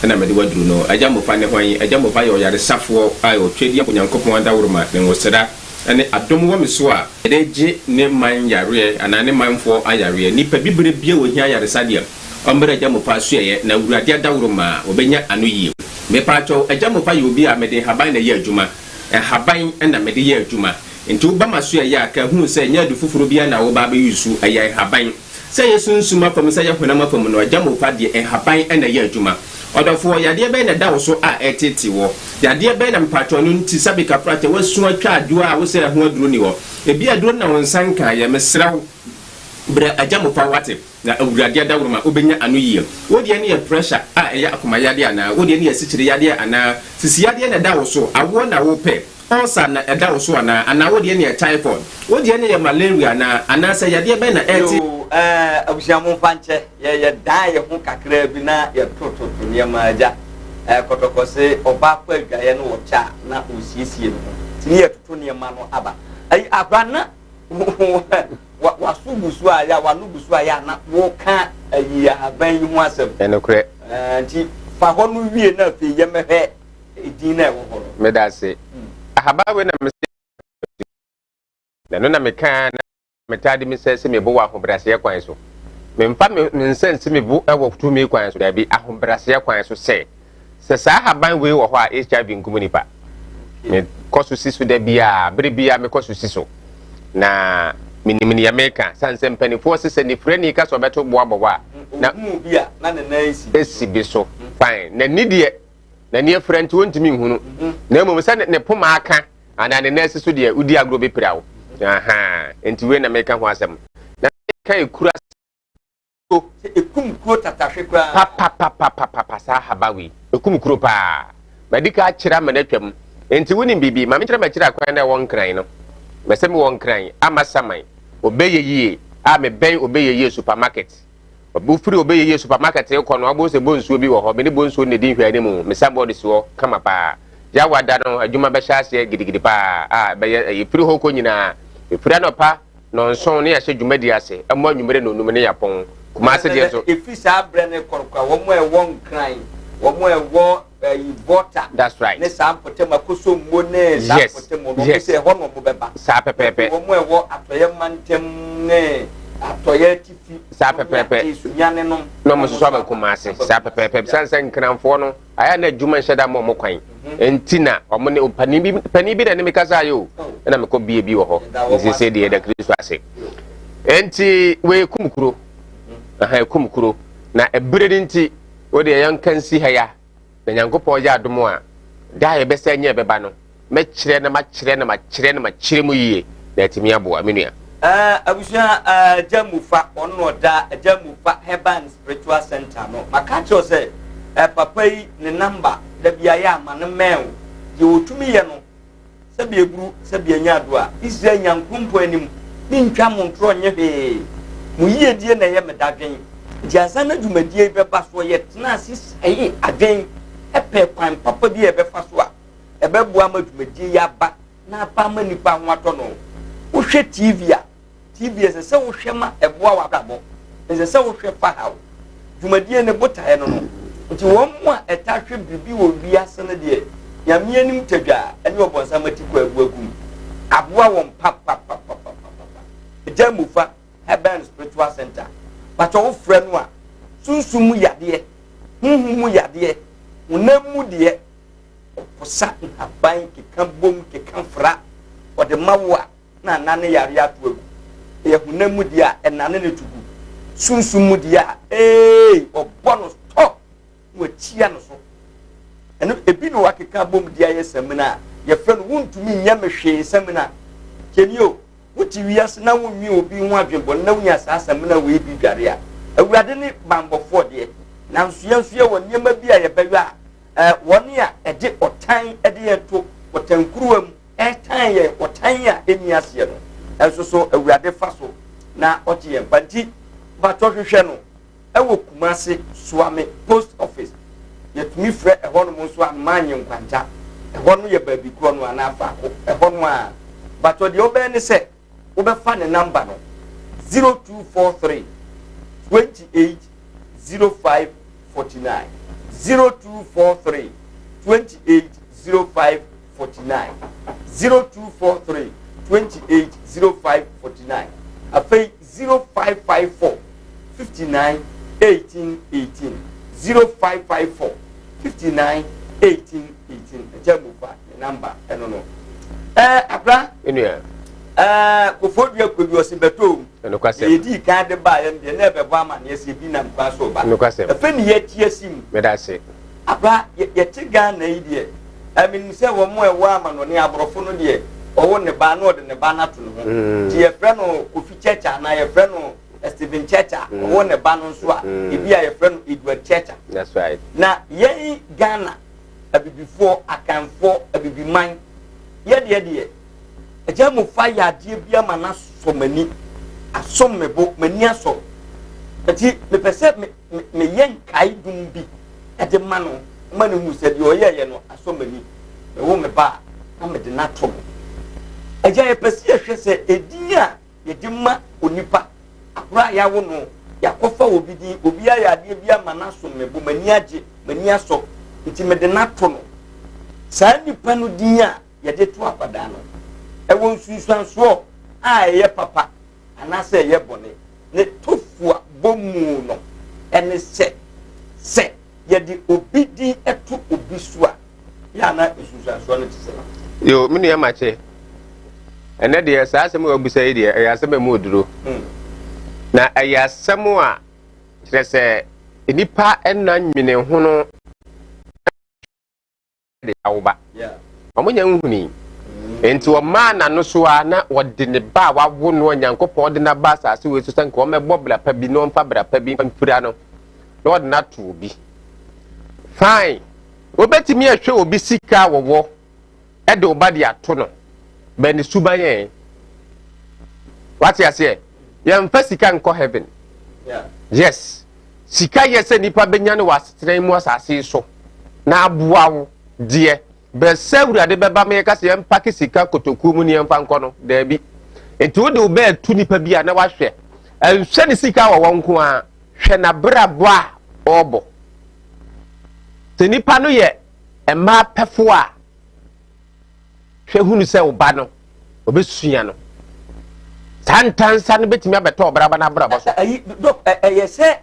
Na mede wo aduru no. Agya Mofa ne hwan? Agya Mofa yɛ ɔyaresafoɔ a ɔtwa di Onyankopɔn adaworoma, ne nwosra ne adom wɔ me so a yɛde gye ne man yareɛ anaa ne manfoɔ ayareɛ. Nipa bibire biara a ɔhia ayaresa deɛ, ɔmmra Agya Mofa asoɛeɛ na Awurade adaworoma a ɔbɛnya ano yie. Mepaakyɛw, Agya Mofa yɛ obi a mede nhaban na ɛyɛ adwuma. Nhaban na mede yɛ adwuma. Nti woba m'asoɛeɛ a, ka hunu sɛ ɛnyɛ adu foforɔ biara na woreba abɛyusu, ɛyɛ nhaban. Sɛ ɛyɛ sunsum afam, sɛ ɛyɛ honam afam no, agya Mofa deɛ nhaban na ɛyɛ adwuma. Ɔdɔfoɔ, yadeɛ bɛn na ɛda wo so a ɛreteetee woɔ? Yadeɛ bɛn na mpakyɛw no nti sɛbe kafrakyɛ woasu atwa adwoɔ a wosɛ ɛho aduro nni hɔ? Ebia aduro no na wo nsa nkaeɛ. Mesrɛ wo, brɛ agya Mofa woate, na Awurade adaworoma wobɛnya ano yie. Wo deɛ no yɛ pressure a ɛyɛ akoma yadeɛ anaa? Wo deɛ no yɛ asikyire yadeɛ anaa? Sisi yadeɛ na ɛda wo so? Awoɔ na wopɛ? Ulcer na ɛda wo so anaa? Anaa wo deɛ no yɛ typhoid? Wo deɛ no yɛ malaria anaa? Anaasɛ yadeɛ bɛn na ɛrete. Yoo eh, abusua momfa nkyɛ yɛ yɛdan yɛ ho kakraa bi na yɛtototo nneɛma agya eh, kɔtɔkɔ se ɔbaa kɔ adwaeɛ no wɔkyɛ a na ɔsiesie ne ho nti ne yɛtoto nneɛma no aba ayi akora na waso gu so a yɛ wano gu so a yɛ a na woka ayi ahaban yi ho asɛm. Ɛnokorɛ. Eh, nti fa hɔ no wie na afei yɛmɛhwɛ edin na ɛwɔ hɔ no. Meda ase. Ahaban wei na mese na ɛno na mekaa na metaa de me nsa si me bo wɔ ahobrɛaseɛ kwan so. Memfa me me nsa nsi me bo wɔ tumi kwan so, daabi, ahobrɛaseɛ kwan so sɛ, sɛ saa ahaban wei wɔ hɔ a HIV nkum nipa. Mekɔ so si so da biara, bere biara mekɔ so si so. Na menim nea meka, sane sɛ mpanimfoɔ se sɛ nifirani ka sɛ ɔbɛto boa bɔwɔ a, na Ohuu bi a na ne nan si bi so. esi bi so. Fine. N'ani deɛ, N'ani afura nti ɔntumi nhunu, na mmom sɛ ne poma aka anaa ne nan si so deɛ, wodi agorɔ bɛpira wo. Aha, nti wei na meka ho asɛm. Na meka ekura so. Sɛ ekum kuro tatahwe koraa. Papapapapapa saa haba wei, ekum kuro paa. Madi ka akyerɛ ama no atwam. Nti wonim biribi, ma menkyerɛ m'akyiri akwan na ɛwɔ Nkran no. Mɛsɛ mewɔ Nkran, Amasaman, Obeyeyie, a mebɛn Obeyeyie supermarket. Wofiri Obeyeye supermarket rekɔ no, wobɛhu sɛ bonsuo bi wɔ hɔ. Me ne bonsuo no na ɛdi nhwɛanimu. Me signboard si hɔ kama paa. Yawa da no, adwuma bɛhyɛ aseɛ gidigidi paa a ɛbɛyɛ ɛyi firi hɔ kɔ nyinaa. Ɛfiri anɔpa nnɔnson ne yɛahyɛ dwumadie ase, ɛmmɔ anwummere nnɔnnum ne yɛapɔn. Kumase deɛ nso. Ɛfiri saa berɛ no rekɔ no koraa, wɔn a ɛwɔ Nkran, wɔn a ɛwɔ ɛyi Volta That's right. ne saa mpɔtam Akosombo ne saa mpɔtam hɔ no, wɔn sɛ ɛhɔ na wɔn bɛba. Saa pɛpɛɛpɛ. Wɔn a ɛwɔ Atɔeɛ mantam ne Atɔeɛ atifi. Saa pɛpɛɛpɛ. Sunyani nom. Na wɔn nso so aba Kumasi. Saa pɛpɛɛpɛ. Bisan sɛ Nkranfoɔ no, ayɛ na adwuma nhyɛ da ma wɔn kwan. Nti na wɔn ne panin bi panin bi na ne mi kasa ayɛ o. Ɛna mekɔ bie bi wɔ hɔ. Nti sɛ deɛ yɛda Kristo ase. Nti wei kum kuro. Ɛhɛn kum kuro. Na ebire ne nti. Wo deɛ yɛnka nsi ha ya, na Nyankopɔn yɛ adom a, da a yɛbɛsan anya ɛbɛba no, mɛkyerɛ na makyerɛ na makyerɛ na makyerɛ mu yie na atumi aboa, me nua. Eh, abusua eh, Agya Mufa, ɔno na ɔda Agya Mufa Herbal and Spiritual Center no. Maka akyerɛ wo sɛ, eh, papa yi ne number, da bi ayɛ ama no mmɛn wo. Deɛ ɔtumi yɛ no, Sɛbi eburu, sɛbi anya ado a, Israel Nyankoropɔn anim, mentwa mo ntorɔ nyɛ hwee. Mo yiedie na ɛyɛ me dadwen. Nti ansa na dwumadie yi bɛba soɔ, yɛtenaa ase sɛee adwen pɛɛ kwan papa bi a yɛbɛfa so a ɛbɛboa ama dwumadie yi aba na aba ama nnipa ho atɔ no. Wohwɛ TV a, TV ɛsɛ sɛ wohwɛ ma ɛboa w'abrabɔ, ɛnsɛ sɛ wohwɛ fa haw. Dwumadie ne botaeɛ no no. Nti wɔn mu a ɛta hwɛ biribi wɔ wiase no deɛ, Nyame anim tadwa ne ɔbɔnsam ati kɔ abu agu mu. Aboa wɔn papapapapapapa. Agya Mufa Herbal and Spiritual Center. Pakyɛ wofrɛ no a, sunsum mu yadeɛ, honhom mu yadeɛ, honam mu deɛ, ɔposa nhaban keka bom keka fra, ɔde ma wo a, na anane yareɛ ato agu. Ɛyɛ honam mu deɛ a, ɛnane no to gu. Sunsum mu deɛ a, ee, ɔbɔ no tɔ na wakyia no so. Ɛno, ebi na wakeka abom de ayɛ samina a yɛfrɛ no wontumi nyɛ me hwee samina. Tiɛni o, wote wiase na wonwi obi ho adwenbɔne na wonya saa samina wei bi dware a, Awurade ne banbɔfoɔ deɛ, nanso yɛn nso yɛwɔ nneɛma bi a yɛbɛyɔ a, ɛɛ, wɔn a ɛde ɔtan de yɛn to ɔtankuruwa mu Ɛretan yɛn ɔtan a ɛnni aseɛ no nso so Awurade fa so na ɔgye yɛn nkwa. Nti mpakyɛ hwehwɛ no ɛwɔ Kumase Suame Post Office. Yɛtumi frɛ ɛhɔ nom nso Anomaa Nkwanta. Ɛhɔ no yɛ baabi korɔ no anaa faako ɛhɔ no ara. Mpakyɛ deɛ wobɛyɛ ne sɛ wobɛfa ne number no 0243 28 05 49. 0243 28 05 49, 0243 28 05 49, afei 0554 59 18 18, 0554 59 18 18. Ɛkyɛ mu fa ne namba ɛno no ɛɛ abra. Nua. Ɛɛ Kofoɔ Dua kɔ bi ɔsi bɛtɔ o. Nokwasɛm. Yɛdi kan de ba yɛn deɛ na ɛbɛbɔ amaneɛ sɛ ebi nam kwan so ba. Nokwasɛm. Ɛfɛ ni yɛti asi mu. Meda ase. Abra, yɛte Ghana yi deɛ, ɛmi sɛ wɔn a ɛwɔ amanɔne, aborɔfo no deɛ, ɔwɔ ne ba na ɔde ne ba no ato ne ho. Nti yɛfrɛ no Kofi Church anaa yɛfrɛ no Stephen Church a, ɔwɔ ne ba no nso a, ebi a yɛfrɛ no Edward Church. That's right. Na yɛn Ghana abibifoɔ, Akanfoɔ, abibiman, yɛdeɛ deɛ, Agya Mofa yɛ adeɛ bi ama no asɔ m'ani, asɔ me bo, m'ani asɔ. Nti mepɛ sɛ me meyɛ nkae dum bi de ma no, ma no hu sɛ deɛ ɔyɛɛyɛ no asɔ m'ani. Mewo me ba a, na mede no ato no. Agya, yɛpɛ sɛ yɛhwɛ sɛ edin a yɛde ma onipa akora a yɛawo no, yɛakɔfa obi din, obi ayɛ adeɛ bi ama no aso me bo, m'ani agye, m'ani asɔ, nti mede no ato no. Saa nipa no din a yɛde to akwadaa no, ɛwɔ nsunsuansoɔ a ɛyɛ papa anaasɛ ɛyɛ bɔne? Ne tofua bɔ mu no ɛne sɛ yɛde obi din to obi so a, yɛ ana nsunsuansoɔ no te sɛ? Yo, me nua Makye, ɛnɛ deɛ saa asɛm a wabisa yi deɛ, ɛyɛ asɛm a ɛmu oduro. Na ɛyɛ asɛm a kyerɛ sɛ nnipa nna nwene ho no de awo ba. Wɔn nyɛ nhuni. Nti wɔmaa n'ano so a na wɔde ne ba a wawo no a Nyankopɔn de n'aba asase wei so sɛ nka wɔmmɛbɔ bra pa bi na wɔmfa bra pa bi mfira no, na wɔde no ato obi. Fine. Wobɛtumi ahwɛ obi sika a wɔwɔ de wo ba de ato no, bɛn ne suban ɛ. Wate aseɛ? Yɛmfa sika nkɔ heaven. Yes. Sika yɛ sɛ nipa bɛnya no wɔ asetena mu asase yi so na aboa wo deɛ, bɛ sɛ Awurade bɛba ma yɛka sɛ yɛmpake sika kotokuo mu ne yɛmfa nkɔ no, daabi. Nti wode wo bɛɛ tu nipa bi a na wahwɛ, ɛnhwɛ ne sika a wɔwɔ nko a, hwɛ n'abrabɔ a ɔrebɔ. Sɛ nipa no yɛ mmaa pɛfo a, hwɛ hunu sɛ wo ba no ɔbɛsua no. Saa ntansa no bɛtumi abɛtɔ ɔbraba no abrabɔ so. Ayi dɔk, ɛyɛ sɛ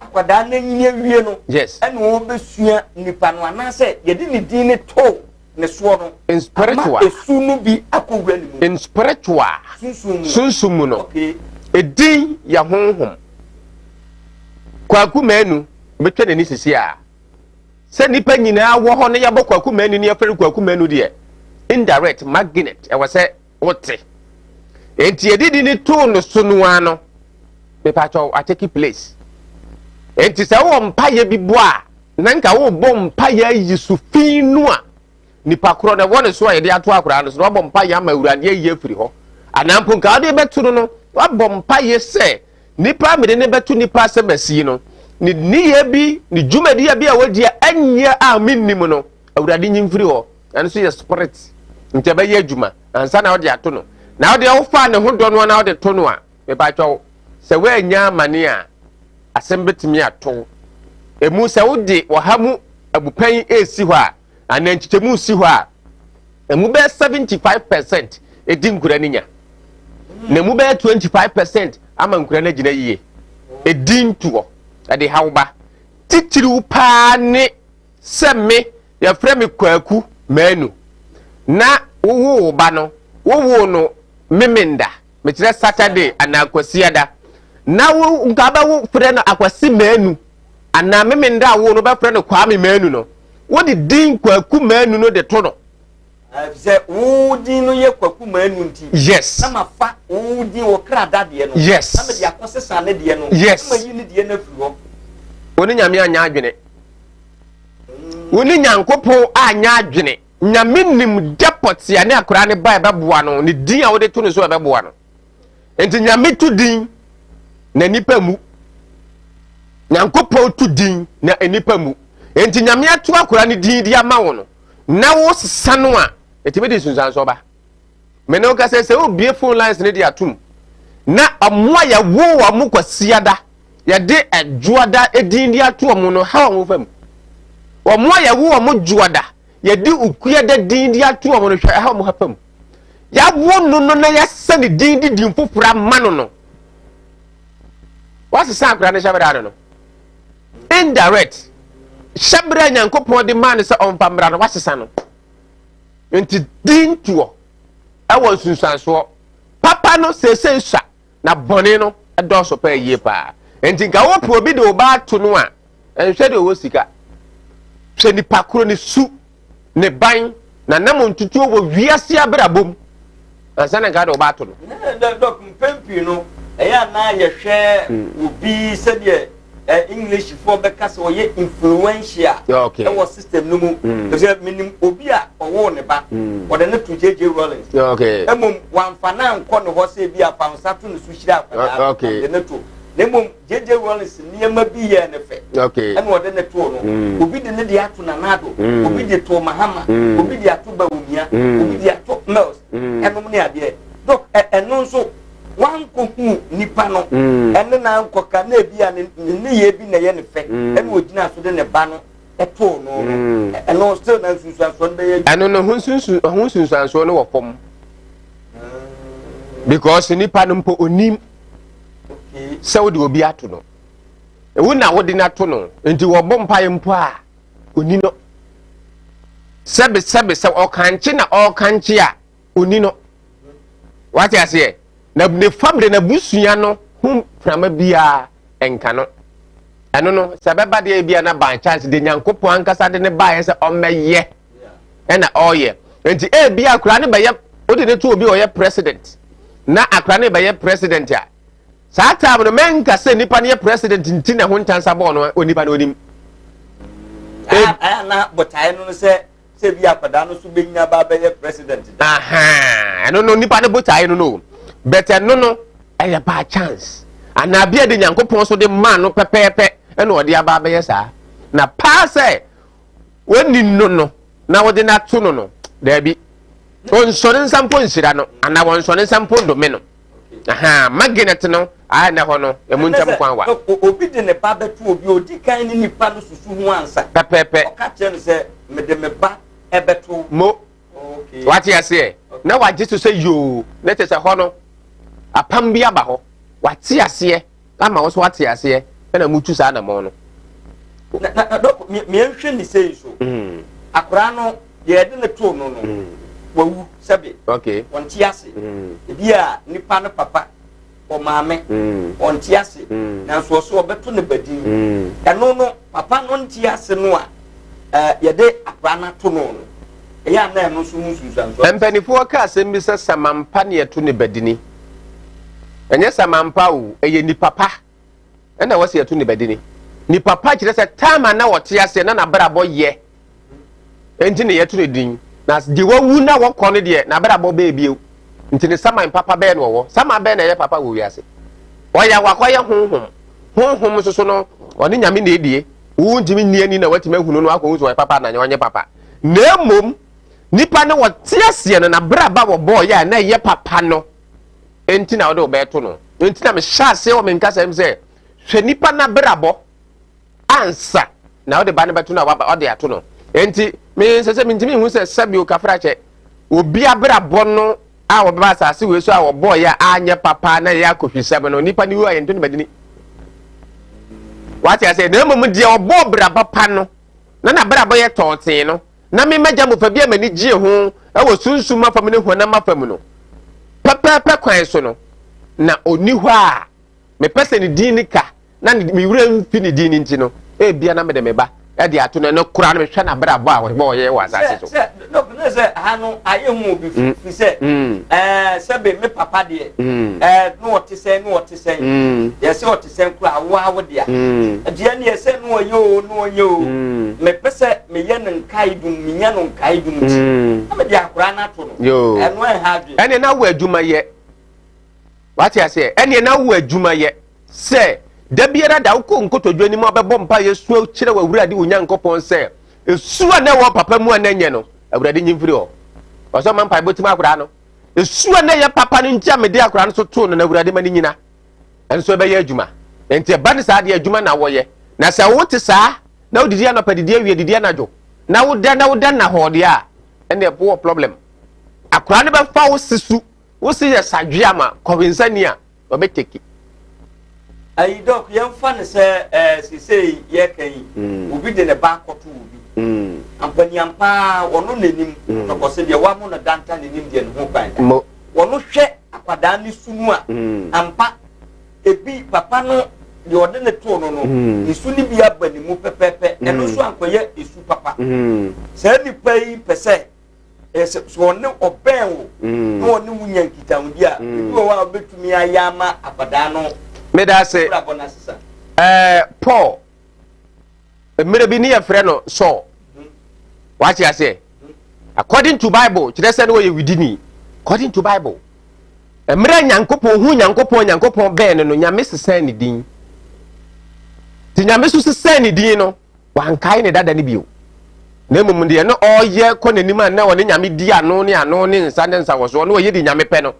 akwadaa no anyini awie no. Yes. Ɛna ɔbɛsua nipa no anaasɛ yɛde ne din ne to ne soɔ no? In spiritual. Ama esu no bi akɔwura ne mu. In spiritual. Sunsum mu. Sunsum mu no. Edin yɛ honhom. Kwaku Manu bɛtwa n'ani sisi a, sɛ nipa nyinaa wɔ hɔ na yɛbɔ Kwaku Manu ne yɛfrɛ no Kwaku Manu deɛ, indirect magnet ɛwɔ sɛ wote. Enti yɛde ne too no so no ara no, mepakyɛw, atake place. Enti sɛ wowɔ mpayɛ bi bɔ a, na nka wobɔ mpayɛ ayi so fi no a nipa korɔ na ɛwɔ ne so a yɛde ato akwaraa no so na wabɔ mpayɛ ama Awurade ayi afiri hɔ, anaa mpo nka wode bɛto no no, wabɔ mpayɛ sɛ nipa mede ne bɛto nipa asɛm asi no, ne nneyɛɛ bi, ne dwumadie bi a wadi a ɛnyɛ a mennim no, Awurade nyi mfiri hɔ. Ɛno nso yɛ spirit, nti ɛbɛyɛ adwuma ansa na wode ato no. Na wode wofaa ne ho dɔ no na wode to no a, mepakyɛw, sɛ woanya amane a, asɛm bɛtumi ato emu. Sɛ wode ɔha mu abupɛn esi hɔ a, anaa nkyekyɛmu si hɔ a, emu bɛyɛ 75% edi nkura no nya, na emu bɛyɛ 25% ama nkura no agyina yie. Edi ntoɔ ɛde haw ba titiriw paa ne sɛ me yɛfrɛ me Kwaku Manu na wowoo wo ba no, wowoo no Memenda, mekyerɛ Saturday anaa Kwasiada, na wo nka bɛwo frɛ no Akwasi Manu anaa Memenda a wo no bɛfrɛ no Kwame Manu no, wode din Kwaku Manu no de to no. Sɛ wo din no yɛ Kwaku Manu nti. Yes. Na ma fa wo din wɔ kra dadeɛ no. Yes. Na mede akɔsesa ne deɛ no. Yes. Na ma yi ne deɛ no afiri hɔ. Wo ne Nyame anyɛ adwene. Wo ne Nyankopɔn anyɛ adwene. Nyame nim da pɔtea ne akwaraa ne ba ɛbɛboa no, ne din a wode to no so ɛbɛboa no. Nti Nyame to din na nipa mu. Nyankopɔn to din na nipa mu. Nti Nyame ato akwaraa ne din de ama wo no, na wo sesa no a, ɛtumi de nsunsuansoɔ ba. Mene wo kasa sɛ wobie phone lines ne de atom na ɔmo a yɛwo wɔn Kwasiada, yɛde Ɛdwoada din de ato ɔmo no, ha wɔn fa mu. Wɔn a yɛwo wɔn dwoada, yɛde Okuada din de ato wɔn no, hwɛ ɛha wɔn ha fam. Yɛawo no no na yɛasɛ ne din de din foforɔ ama no no. Wasesa akora no hyɛberɛ ano no. Indirect. Hyɛberɛ a Nyankopɔn de maa no sɛ ɔmfa mmra no, wasesa no. Nti din toɔ ɛwɔ nsunsuansoɔ. Papa no seesei sua na bɔne no dɔɔso paa yie paa. Nti nka wopɛ obi de wo ba ato no a, nhwɛ deɛ ɔwɔ sika. Hwɛ nipa koro ne su, ne ban, na nam ntutuo wɔ wiase abrabɔ mu ansa na nka de wo ba ato no. Dɔk, mpɛn pii no, ɛyɛ a na yɛhwɛ obi sɛdeɛ Englishfoɔ bɛka sɛ ɔyɛ influential ɛwɔ system no mu. Sɛ menim obi a ɔwoo ne ba, ɔde no to JJ Rawlings. Mmom wamfa no ankɔ ne hɔ sɛ ebi afa nsa to ne so hyira akwadaa no, ɔde no to. Na mmom JJ Rawlings nneɛma bi yɛɛ ne fɛ, ɛna ɔde ne too no. Obi de ne de ato Nana Addo, obi de too Mahama, obi de ato Bawumia, obi de ato Mills, ɛnom ne adeɛ. Dɔk, ɛno nso wankɔhu nipa no ɛne na ankɔka na ebi a ne nneyɛɛ bi na ɛyɛ ne fɛ ɛna ogyina so de ne ba no ɛtoo no no, ɛno still na nsunsuansoɔ no bɛyɛ. Ɛno no ho nsunsuansoɔ no wɔ fam because nipa no mpo onim sɛ wode obi ato no, ewu na wode no ato no, nti wɔbɔ mpaeɛ mpo a oni no sɛbe sɛbe sɛ ɔkankye na ɔkankye a oni no. Wate aseɛ? Na ne family n'abusua no ho frama biara nka no. Ɛno no sɛ ɛbɛba deɛ ebia na by chance de Nyankopɔn ankasa de ne baeɛ sɛ ɔmmɛyɛ ɛna ɔreyɛ. Nti ebia akora no bɛyɛ, wode ne to obi a ɔyɛ president na akora no bɛyɛ president a, saa time no mɛnka sɛ nipa no yɛ president nti na ho ntansa bɔɔ no, onipa no onim. Ɛyɛ na botaeɛ no sɛ sɛ bi akwadaa no so bɛnya ba bɛyɛ president da. Ɛno no nipa no botaeɛ no no, but ɛno no ɛyɛ by chance anaa bi a de Nyankopɔn so de maa no pɛpɛɛpɛ ɛna ɔde aba abɛyɛ saa. Na paa sɛ wɔni no no na wɔde no ato no no, daabi, ɔnsɔre nsa mpo nhyira no anaa wɔnsɔre nsa mpo ndome no. Magnet no a ɛnɛ hɔ no ɛmu ntɛm kwan wa. Obi de ne ba bɛto obi, odi kan ne nipa no susu ho ansa. Pɛpɛɛpɛ. Ɔka kyerɛ no sɛ mede me ba ɛbɛto. Mo. Wate aseɛ na wagye so sɛ yoo, na kyerɛ sɛ hɔ no apam bi aba hɔ, wate aseɛ ama wo so wate aseɛ ɛna mutu saa anamɔn no. Na na dɔk, miɛnhwɛ ne sei so. Akwaraa no deɛ yɛde ne too no no wawu sɛbe. Ɔnte ase. Ebi a nipa no papa ɔmaame ɔnte ase, nanso ɔso ɔbɛto ne ba din. Ɛno no papa no nte ase no a yɛde akwaraa no ato no no, ɛyɛ a na ɛno nso ho nsunsuansoɔ. Mpanimfoɔ ka asɛm bi sɛ samampa ne ɛto ne ba dini. Ɛnyɛ samampa o, ɛyɛ nipa pa ɛna wɔsi ɛto ne ba dini. Nipa pa kyerɛ sɛ time a na wɔte aseɛ na n'abrabɔ yɛ nti na yɛto ne din. Na deɛ wawu na wɔkɔ no deɛ n'abrabɔ bɛɛ bio. Nti ne saman papa bɛɛ na ɔwɔ. Saman bɛɛ na ɛyɛ papa wɔ wiase. Ɔyɛ wakɔyɛ honhom. Honhom nso so no, ɔne Nyame na edie. Wontumi nni ani na watumi ahunu no akɔhu sɛ ɔyɛ papa na ɔnyɛ papa. Na mmom nipa no wɔte aseɛ no n'abrabɔ a wɔbɔɔ yɛ a na ɛyɛ papa no nti na wɔde wɔbɛto no. Nti na mehyɛ aseɛ wɔ me nkasa mu sɛ hwɛ nipa n'abrabɔ ansa na wode ba no bɛto no a ɔde ato no. Nti me nsɛ sɛ mentumi nhu sɛ sɛbio kafrakyɛ obi abrabɔ no a wɔbɛba asase wei so a wɔbɔɔ yɛ a anyɛ papa na ɛyɛ akɔhwisɛm no, nipa no wu a yɛnto no badini. Wate aseɛ? Na mmom deɛ ɔbɔɔ bra papa no na n'abrabɔ yɛ tɔɔtee no, na me magya mmɔfra bi a m'ani gyee ho wɔ sunsum afam ne honam afam no pɛpɛɛpɛ kwan so no, na ɔnni hɔ a mepɛ sɛ ne din no ka na me werɛ mfi ne din no nti no, ebia na mede me ba de ato no. Ɛno koraa no, mehwɛ n'abrabɔ a ɔbɔ ɔyɛ wɔ asase so. Sɛ dɔk ne sɛ ha no ayɛ hu obi fi sɛ ɛɛ sɛbe me papa deɛ ɛɛ na ɔte sɛn na ɔte sɛn, yɛsɛ ɔte sɛn koraa awo awo dea deɛ ne yɛsɛ na ɔyɛ o na ɔnyɛ o, mepɛ sɛ meyɛ no nkae dum, menya no nkae dum nti na mede akwaraa no ato no. Ɛno ɛnha adwene. Ɛne na wo adwuma yɛ. Wate aseɛ? Ɛneɛ na wo adwuma yɛ sɛ da biara da wokɔ nkotodwe anim a bɛbɔ mpa yɛ su kyerɛ w'Awurade wo Nyankopɔn sɛ esu a na ɛwɔ papa mu a na ɛnyɛ no, Awurade nyi mfiri hɔ. Ɔsɛ ɔma mpaebɔ tim akwadaa no. Esu a na ɛyɛ papa no nti a mede akwadaa no so too no na Awurade ma no nyina. Ɛnso ɛbɛyɛ adwuma. Nti ɛba ne saa deɛ adwuma na wɔyɛ. Na sɛ wote saa na wodidi anɔpa, didi awia, didi anadwo, na woda na woda nnahɔɔ deɛ a, ɛnna wowɔ problem. Akwadaa no bɛfa wo se su, wo se yɛ sadwe ama kɔwensani a, ɔbɛteki. Ayi dɔk, yɛmfa no sɛ ɛɛ sesei yɛka yi, obi de ne ba akɔto obi. Ampaniampa ara, ɔno n'anim, tɔkɔse deɛ wamo no danta n'anim deɛ ne ho kwan da. Ɔno hwɛ akwadaa ne su no a, ampa, ebi papa no deɛ ɔde ne too no no, ne su no bi aba ne mu pɛpɛɛpɛ, ɛno nso ankɔyɛ esu papa. Saa nipa yi pɛ sɛ sɛ ɔne ɔbɛn wo na ɔne wo nya nkitahodi a, ebi wɔ hɔ a wobɛtumi ayɛ ama akwadaa no. Meda ase. Abrabɔ no asesa. Paul, mmerɛ bi ne yɛfrɛ no Saul. Wate aseɛ? According to Bible, kyerɛ sɛ ne wɔyɛ widini. According to Bible. Mmerɛ Nyankopɔn hu Nyankopɔn, Nyankopɔn bɛn no no, Nyame sesɛn ne din. Nti Nyame so sesɛn ne din no, wankae ne dada no bio. Na mmom deɛ no ɔyɛ kɔ n'anim a na ɔne Nyame di ano ne ano ne nsa ne nsa wɔ soɔ, na ɔyɛ de Nyame pɛ no,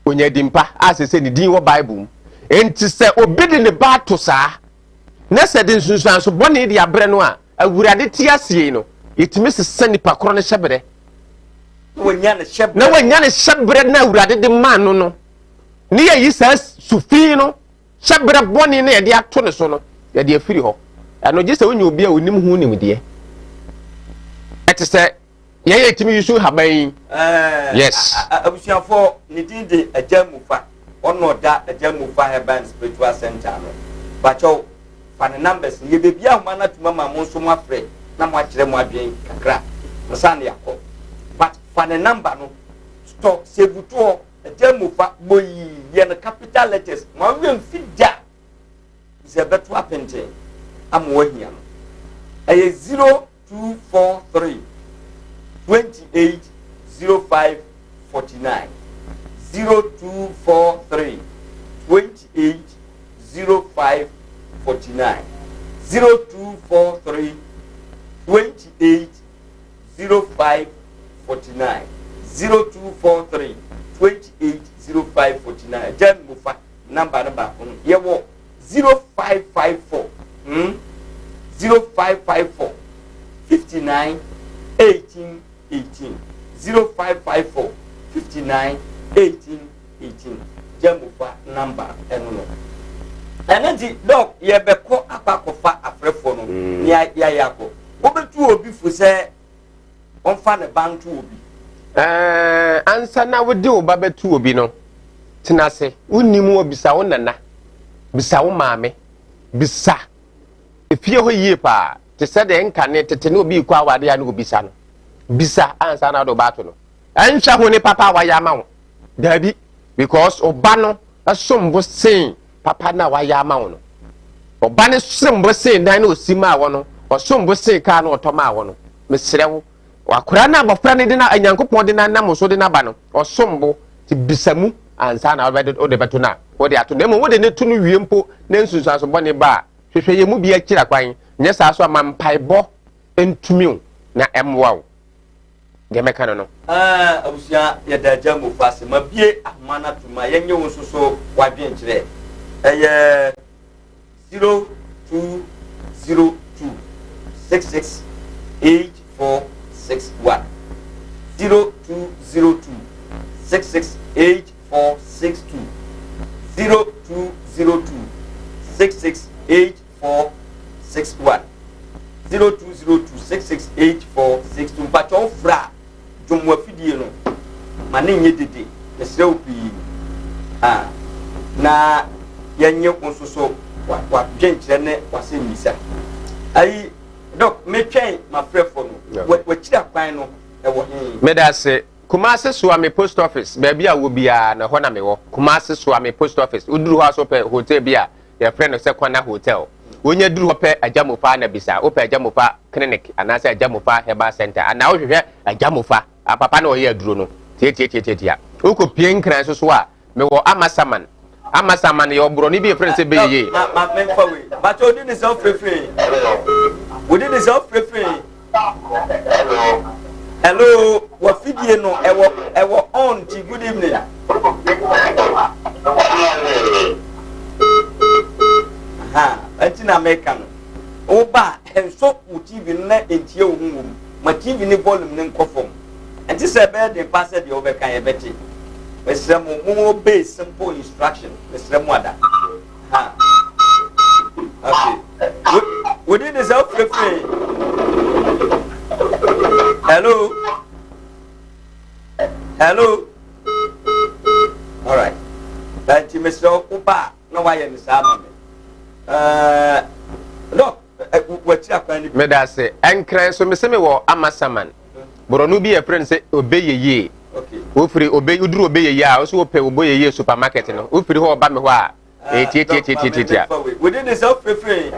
ɔnya din pa a sɛ sɛ ne din wɔ Bible mu. Enti sɛ obi de ne ba ato saa, na sɛ de nsunsuanso bɔne de abrɛ no a, Awurade te aseɛ yi no, yɛtumi sesa nipa korɔ no hyɛberɛ. Na wanya ne hyɛberɛ. Na wanya ne hyɛberɛ na Awurade de maa no no. Ne yɛyi saa sufi no, hyɛberɛ bɔne no yɛde ato ne so no, yɛde afiri hɔ. Ɛno gye sɛ wonya obi a onim ho nimdeɛ. Ɛte sɛ yɛn yɛ tumi yusu haban yi. Yes. Abusuafoɔ, ne din de Agya Mufa. Ɔna ɔda Agya Mufa Herbal and Spiritual Center ano. Bakyɛw, fa ne numbers no. Yɛbɛbie ahoma no atum ama mo nso moafrɛ na moakyerɛ mo adwene kakra ansa na yɛakɔ. But fa ne number no, tɔ, save to hɔ, Agya Mufa, bɔ yii, yɛ no capital letters, ma wo werɛ mfi da sɛ ɛbɛto apenten ama woahia no. Ɛyɛ 0243 28 05 49. 0243 28 05 49. 0243 28 05 49. 0243 28 05 49. Agya Mufa number no baako no yɛwɔ 0554, 0554 59 18 18, 0554 59 18 18. Gyamufa number ɛno no. Ɛno nti dɔk, yɛbɛkɔ akɔ akɔfa afrɛfoɔ no ne yɛayɛ akɔ. Wobɛtu obi fo sɛ ɔmfa ne ba nto obi? Ɛɛ, ansa na wode wo ba bɛto obi no, tena ase. Wonnim wɔ, bisa wo nana, bisa wo maame, bisa efie hɔ yie paa. Te sɛ deɛ nkane tete ne obi rekɔ awadeɛ a ne obisa no. Bisa ansa na wode wo ba ato no. Ɛnhwɛ ho ne papa a wayɛ ama wo. Daabi, because ɔba no som bo sen papa no a wayɛ ama wo no. Ɔba no som bo sen dan no osi maa wɔ no, ɔsom bo sen kaa no ɔtɔ maa wɔ no. Mesrɛ wo, akora no abɔfra no de na Nyankopɔn de n'anam so de n'aba no, ɔsom bo. Ti bisa mu ansa na wode bɛto no a, wode ato no. Mmom wode ne to no wie mpo na nsunsuanso bɔne ba a, hwehwɛ yɛn mu bi akyira kwan. Nyɛ saa so ama mpaebɔ ntumi wo na ɛmmoa wo. Deɛ mɛka no no. Ah, abusua, yɛda Agya Mofo ase. Mabue ahoma no atom a yɛnyɛ wo nso so w'adwenkyerɛ. Ɛyɛ 0202 66 8461. 0202 66 8462. 0202 66 8461. 0202 66 8462. Mpakyɛ wo frɛ a, dwom w'afidie no ma ne nyɛ dede, mesrɛ wo pii a, na yɛnyɛ wo nso so w'adwenkyerɛ ne w'asɛmmisa. Ayi dɔk, metwɛn m'afrɛfoɔ no, wakyiri akwan no ɛwɔ he? Meda ase. Kumasi Suame Post Office, baabi a wɔ biara no, ɛhɔ na mewɔ. Kumasi Suame Post Office. Woduru hɔ a so pɛ hotel bi a yɛfrɛ no sɛ Kwana Hotel. Wonya duru hɔ pɛ Agya Mofa na bisa. Wopɛ Agya Mofa Clinic anaasɛ Agya Mofa Herbal Center anaa wohwehwɛ Agya Mofa, a papa na ɔyɛ aduro no. Tiatiatiatiatia. Wokɔ pie Nkran nso so a, mewɔ Amasaman. Amasaman yɛ ɔborɔne bi yɛfrɛ no sɛ Beyeye. Ma ma memfa wei. Bakyɛ odi ne sɛ wofirefire. Wodi ne sɛ wofirefire. Hello, wafidie no ɛwɔ ɛwɔ on ti. Good evening. Ha, ɛnti na meka no. Woba. Nsɔ wo TV no na ntie wo ho wɔ mu. Ma TV no volume no nkɔ fam. Ɛnte sɛ ɛbɛyɛ den paa sɛ deɛ wobɛka yɛbɛte. Mesrɛ mo, mo obey simple instruction. Mesrɛ mo ada. Ha. Okay. Wodi ne sɛ wofirefire. Hello. Hello. All right. Nti mesrɛ wo ba a na wayɛ no saa ma me. Ɛɛ dɔk wakyiri akwan no bi. Meda ase. Nkran so mese mewɔ Amasaman. Borɔno bi yɛfrɛ no sɛ Obeyeyie. Wofiri Obe woduru Obeyeyie a wosɛ wopɛ Obeyeyie supermarket no. Wofiri hɔ ɔba me hɔ a ɛyɛ tiatiatiatiatia. Wodi ne sɛ wofirifiri.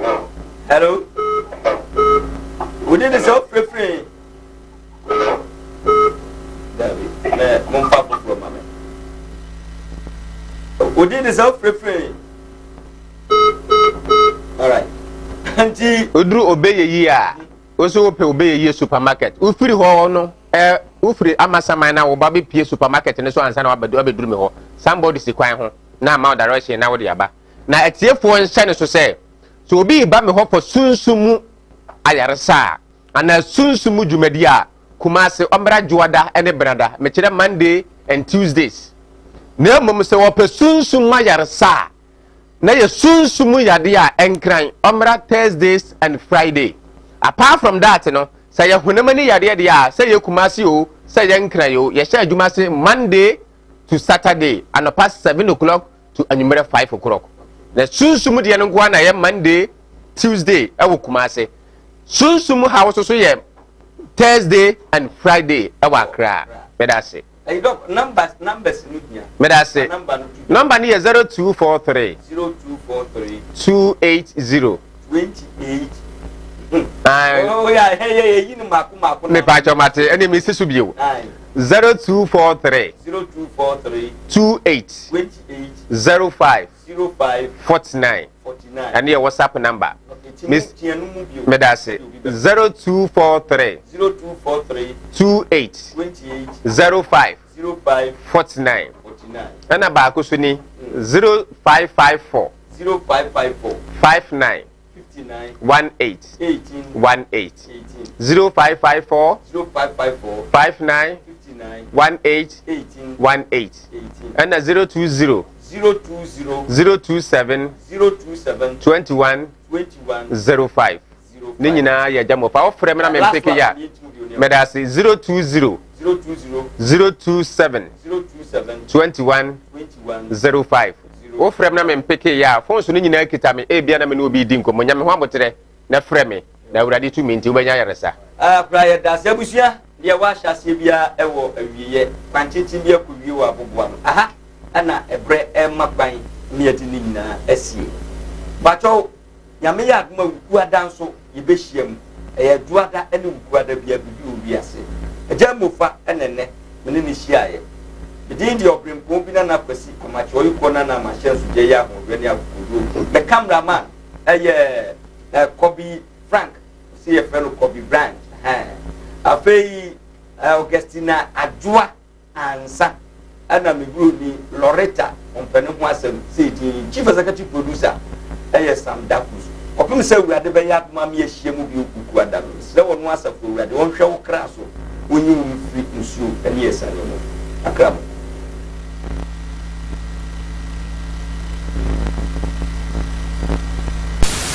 Hello. Wodi ne sɛ wofirifiri. Dabi mɛ momfa foforɔ ma me. Wodi ne sɛ wofirifiri. Alright. Nti. Woduru Obeyeyie a wosɛ wopɛ Obeyeyie supermarket. Wofiri hɔ no ɛ wofiri Amasaman na woba bɛpie supermarket no so ansa na wabɛduru me hɔ. Somebody si kwan ho na ama wo direction na wode aba. Na atiefoɔ nhyɛ no so sɛ, sɛ obi reba me hɔ for sunsum mu ayaresa a, anaa sunsum mu dwumadi a, Kumasi, ɔmmra Dwoada ne Benada, mekyerɛ Monday and Tuesdays. Na mmom sɛ wɔpɛ sunsum mu ayaresa a, na yɛ sunsum mu yadeɛ a, Nkran, ɔmmra Thursdays and Friday. Apart from that no, sɛ yɛ honam ani yadeɛ deɛ a, sɛ yɛ Kumasi o, sɛ yɛ Nkran o, yɛhyɛ adwuma ase Monday to Saturday, anɔpa 7 o'clock to anwummerɛ 5 o'clock. Na sunsum deɛ no nko ara na ɛyɛ Monday, Tuesday ɛwɔ Kumasi. Sunsum haw nso so yɛ Thursday and Friday ɛwɔ Accra. Meda ase. Ɛyi dɔk numbers numbers no hia. Meda ase. Number no to. Number no yɛ 0243. 0243. 280. 28. Oh yeah, hey hey hey, yi no mako mako. Me pa kyɛw mate ɛne me si so bio. 0243. 0243. 28. 28. 05. 05. 49. 49. Ɛne yɛ WhatsApp number. Miss Meda ase. 0243. 0243. 28. 28. 05. 05. 49. 49. Ɛna baako so ni 0554. 0554. 59. 59. 18. 18. 18. 18. 0554. 0554. 59. 59. 18. 18. 18. 18. Ɛna 020. 020. 027. 027. 21. 21. 05. Ne nyinaa yɛ agya mmɔfra. Wofrɛ me na mempeke yɛ a, meda ase. 020. 020. 027. 027. 21. 21. 05. Wofrɛ me na mempeke yɛ a, fon so no nyinaa kita me. Ebia na me ne obi redi nkɔmmɔ. Nya me ho aboterɛ na frɛ me, na Awurade tumi nti wobɛnya ayaresa. Akora yɛda ase abusua deɛ wahyɛ aseɛ biara ɛwɔ awieɛ kwan tenten bi akɔwie wɔ aboboa no aha ɛna ɛbrɛ ɛma kwan ne yɛde ne nyinaa asie bakyɛw Nyame yɛ adom a Wukuada nso yɛbɛhyia mu. Ɛyɛ Dwoada ne Wukuada biara biribi wɔ wiase. Agya Mofa na ɛnnɛ me ne no hyiaeɛ. Me din deɛ Ɔberempɔn bi Nana Kwasi Amakye Ɔyekɔ Nana Amahyɛnsogya yi ahoɔdwerɛ ne akokoɔduro. Me camera man yɛ Kobe Frank, ɔse yɛfrɛ no Kobe Bryant. Ɛhɛn. Afei Augustina Adwoa. Ansa na me buroni Loretta ɔmpɛ ne ho asɛm sɛ edin yi. Chief Executive Producer yɛ Sam Dakus. Kɔpem sɛ Awurade bɛyɛ adom ama yɛahyia mu bio Kukuada no, mesrɛ ɔno Asafo Awurade ɔnhwɛ wo kra so, ɔnyi wo mfiri nsuo ne asiane mu. Akra mu.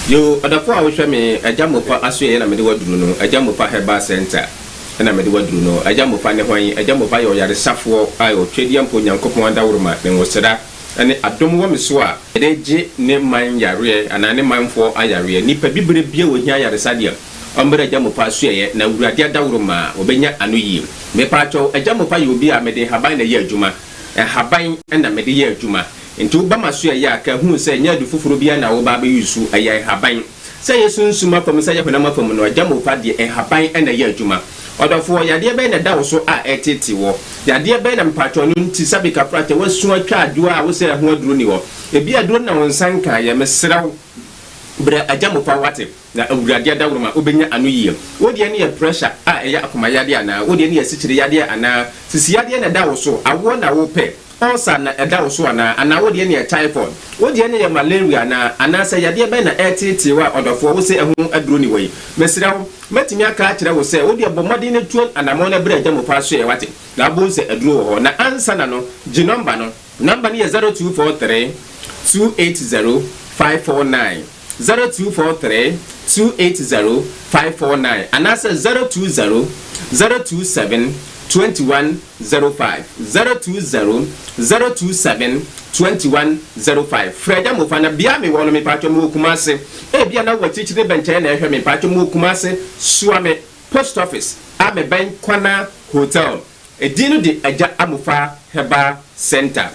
Yoo, ɔdɔfo a wohwɛ me, Agya Mofa asoɛeɛ na mede wo aduru no, Agya Mofa Herbal Centre. na mede wo aduru no. Agya Mofa ne hwan? Agya Mofa yɛ ɔyaresafoɔ a Otwedeɛmpo Nyankopɔn adaworoma, ne nwosra, ne adom wɔ me so a, yɛde gye ne man yareɛ anaa ne manfoɔ ayareɛ. Nipa bibire biara a ɔhia ayaresa deɛ, ɔmmra Agya Mofa asoɛeɛ na Awurade adaworoma a, ɔbɛnya ano yie. Mepaakyɛw, Agya Mofa yɛ obi a mede nhaban na ɛyɛ adwuma. Nhaban na mede yɛ adwuma. Nti woba m'asoɛeɛ a, ka hu sɛ nyɛ adu foforɔ biara na woreba abɛyusu, ɛyɛ nhaban. Sɛ ɛyɛ sunsum afa mu, sɛ ɛyɛ honam afa mu no, agya Mofa deɛ nhaban na ɛyɛ adwuma. Ɔdɔfoɔ, yadeɛ bɛn na ɛda wo so a ɛreteetee woɔ? Yadeɛ bɛn na mepaatwɔ ɛno nti sɛbe kafrakyɛ woasu atwa adwoɔ a wosɛ ɛho aduro nni hɔ? Ebia aduro no na wo nsa nkaeɛ. Mesrɛ wo, brɛ agya Mofa woate, na Awurade adaworoma wobɛnya ano yie. Wo deɛ no yɛ pressure a ɛyɛ akoma yadeɛ anaa? Wo deɛ no yɛ asikyire yadeɛ anaa? Sisi yadeɛ na ɛda wo so? Awoɔ na wopɛ? Ulcer na ɛda wo so anaa? Anaa wo deɛ no yɛ typhoid? Wo deɛ no yɛ malaria anaa? Anaasɛ yadeɛ bɛn na ɛreteetee wo a ɔdɔfoɔ wo se ɛho aduro ni wɔ yi? Mesrɛ wo, mɛtumi aka akyerɛ wo sɛ wo deɛ bɔ mmɔden na tu anamɔn na brɛ Agya Mofa asoɛeɛ wate? Na wobɛhu sɛ aduro wɔ hɔ. Na ansa na no, gye nɔmba no. Nɔmba no yɛ 0243 280 549, 0243 280 549 anaasɛ 020 027 2105, 020 027 2105. Frɛ Agya Mofa na bea mewɔ no, mepaatwɔ mewɔ Kumase. Ebia na wɔ akyirikyiri ne bɛnkyɛn na ɛhwɛ me, mepaatwɔ mewɔ Kumase, Suame Post Office a mebɛn Kwana Hotel. Edin no de Agya Amofa Herbal Center.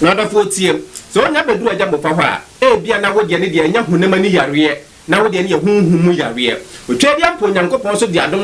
Na ɔdɔfoɔ tie, sɛ wonya bɛduru Agya Mofa hɔ a, ebia na wo deɛ ne deɛ ɛnyɛ honam ani yareɛ, na wo deɛ no yɛ honhom mu yareɛ. Otwa bi ampa Onyankopɔn so de adom.